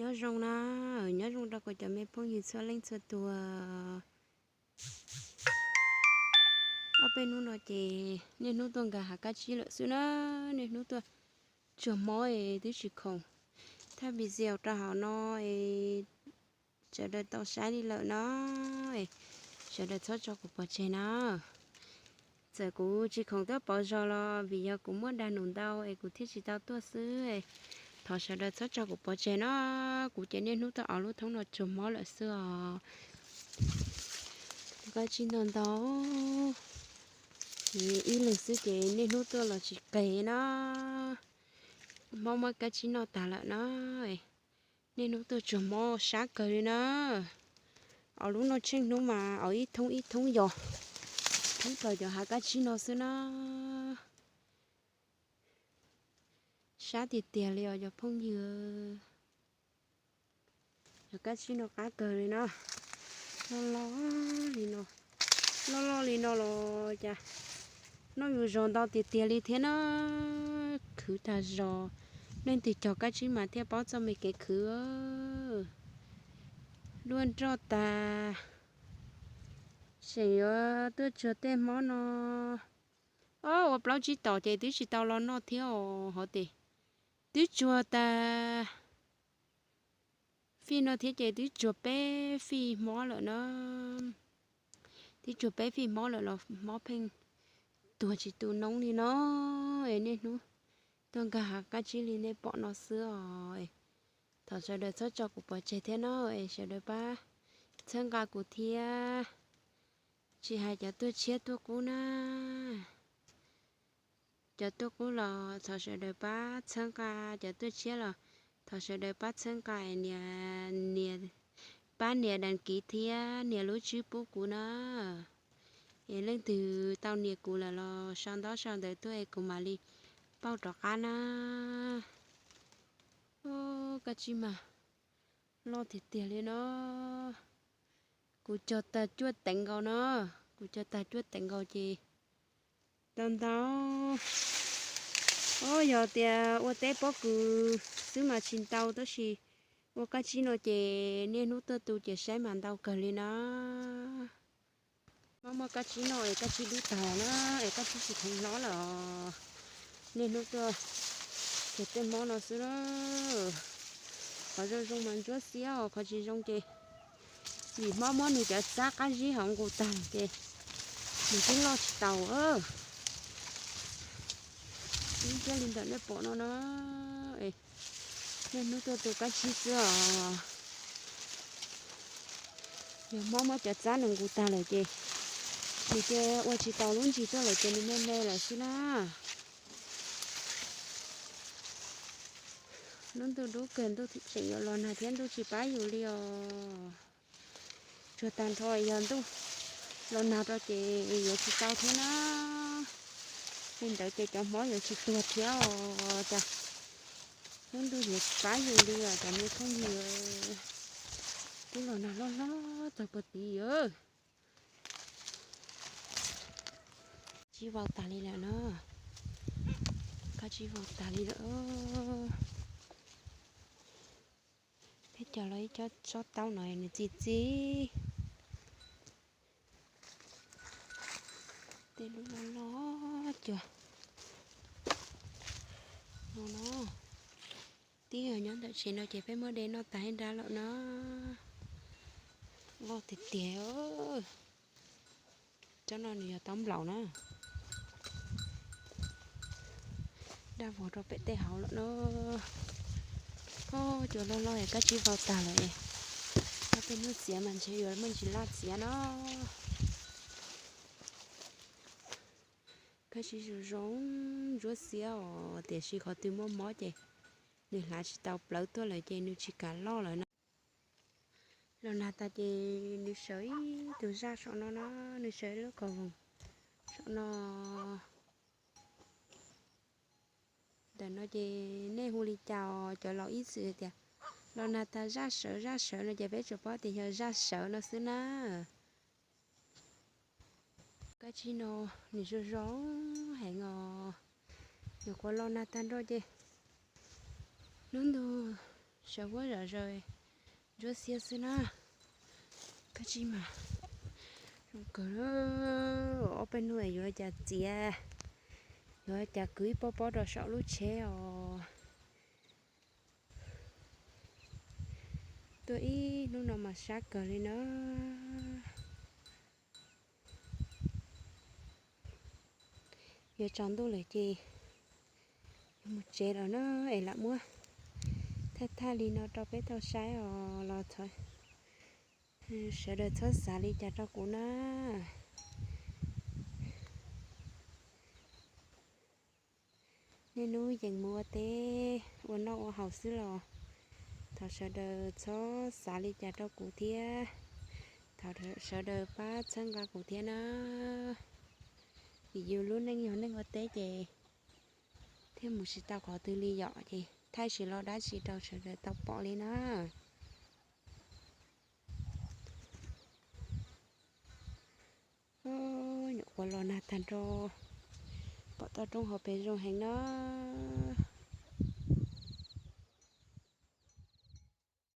Nyob zoo na, nyob zoo rau kuv cov me phooj ywg txhua leej txhua tus. Ob peb hnub no ces niaj hnub tuaj nkag hav kab tsib lawm xwb na, niaj hnub tuaj tsuag mob es twb tsis khoom. Thaj video rau hauv no es sawv daws tau saib li lawm no, sawv daws txhob tso kuv pov tseg na. Txawm kuv tsis khoom tuaj pauv zog los vim yog kuv muaj dag num ntau es kuv thiaj tsis tau tuaj xwb. Thov sawv daws txhob tso kuv pov tseg no, kuv ces niaj hnub tuaj auv lub thoob no tsuag mob lawm xwb os. Kab tsib ntau ntau, ib leeg xwb ces niaj hnub tuaj los tsis qes na. Mob muab kab tsib noj tas lawm na. Niaj hnub tuaj tsuag mob sab kawg li na. Auv lub no tsheej hnub mas auv ib thoob ib thoob yos, thoob plaws cov hav kab tsib no xwb na. Sab tiag tiag li os cov phooj ywg. Cov kab tsib no qab kawg li na. Loj loj li no, loj loj li no los cas noj yus zog ntau tiag tiag li thiab na. Khwv tag zog, leej twg cog kab tsib mas thiaj paub txoj me kev khwv. Duaj nroj tas, seem yuav tuaj tsuag tej hmob no. Ob, ua plaub tsib tom ces twb tsis tau los noj thiab os hov tes. Twb tsuag tas fij no thiab ces twb tsuag peb fij hmob lawm na. Twb tsuag peb fij hmob lawm los hmob pheej tuag tsis tu noob li no. Es niaj hnub tuaj nkag hav kab tsib li nej pom no xwb os. Thov sawv daws txhob tso kuv pov tseg thiab no, es sawv daws pab txhawb nqa kuv thiab. Tsis hais cov tuaj tshiab tuaj qub na. Cov tuaj qub los thov sawv daws pab txhawb nqa, cov tuaj tshiab los thov sawv daws pab txhawb nqa, nias, pab nias đăng ký thiab nias lub tswb pub kuv na. Es leej twg tau nias kuv lawm los sau ntaub sau ntawv tuaj es kuv mam li pauj rov qab na. Kab tsib mas loj tiag tiag li no. Kuv cog tag cuaj teev nkaus no, kuv cog tag cuaj teev nkaus ces tau ntau. Ob, yog tias ua teb pob kws xwb mas tsis ntau, tab sis ua kab tsib no ces niaj hnub tuaj tu ces saib mas ntau kawg li na. Mob muab kab tsib noj es kab tsib dub tag na, es kab tsib tsis khoom hlob lawm os. Niaj hnub tuaj tsuag tej hmob no xwb na. Qhov zoo zoo mas ntsuab xiab os, qhov tsis zoo ces vim hmob muab nws cov txab qab zib hauv nqus tag ces nws twb loj tsis taus. Ib pliag li ntawm nej pom no na, niaj hnub tuaj tu kab tsib xwb os. Yog hmob muab cov txab nws nqus tag lawm ces nws cia ua tsis tau lub ntsis tuaj lawm ces nws me me lawm xwb na. Lub ntuj dub kawg, ntuj tseem yuav los nag thiab, ntuj tsis pab yus li os. Tsuag tag nrho, yog ntuj los nag rau ces yuav tsis tau thiab na. Li ntawd ces cov hmob yuav tsis tuag thiab os. Cas lub ntuj yuav tsis pab yus li os cov me phooj ywg. Twb los nag loj loj txog puag tid. Tsib vau tag li lawm na. Kab tsib vau tag li lawm. Peb cog los ib co tsob taub no nws txi txiv. Tej lub loj loj cuag no no. Twb yog nyob ntawm tsev no ces peb muab de noj tas ib nrab lawm na. Loj tiag tiag. Tsob no nws yog taub nplaum na. Daj vog rau pem tej hauv lawm no. Cua loj loj es kab tsib vau tag lawm. Ob peb hnub txiav mas ntshe yuav muaj ntsis laj txiav no. Kab tsib zoo zoo ntsuab xiab os, tiam sis qhov twg muaj mob ces nws hlav tsis tau plawv tuaj lawm ces nws tsis kam loj lawm na. Los nag tas ces nws sawv ib tug zaj saum no na, nws sawv ib lub kaus voos saum no. Ntawm no ces nej hu li cas os? Cov laus ib txwm tias los nag tas zaj sawv zaj sawv no ces peb tsuas paub tias yog zaj sawv no xwb na. Kab tsib no nws zoo zoo heev os. Nyuam qhuav los nag tag nrho ces lub ntuj Sawv huab zom zaws, ntsuab xiab xwb na. Kab tsib mas zoo kawg, ob peb hnub yuav cas txias, yuav cas kwv ib pob pob rau saum lub tsheb os. Tuaj ib hnub no mas sab kawg li na. Yuav tsaus ntuj lawm ces yuav mus tsev lawm na, es lam muab thaij thaij li no rau peb tau saib os los sawv daws txhob xav li cas rau kuv na. Niaj hnub yeej mus ua teb ua noj ua haus xwb los thov sawv daws txhob xav li cas rau kuv thiab, thov sawv daws pab txhawb nqa kuv thiab na. Vim yus lub neej yog neej ua teb ces thiaj mus tsis tau qhov twg li yom, ces thaij tsis los dab tsi rau sawv daws tau pom li na. Nyuam qhuav los nag tag nrho, pom toj roob hauv pes zoo heev na.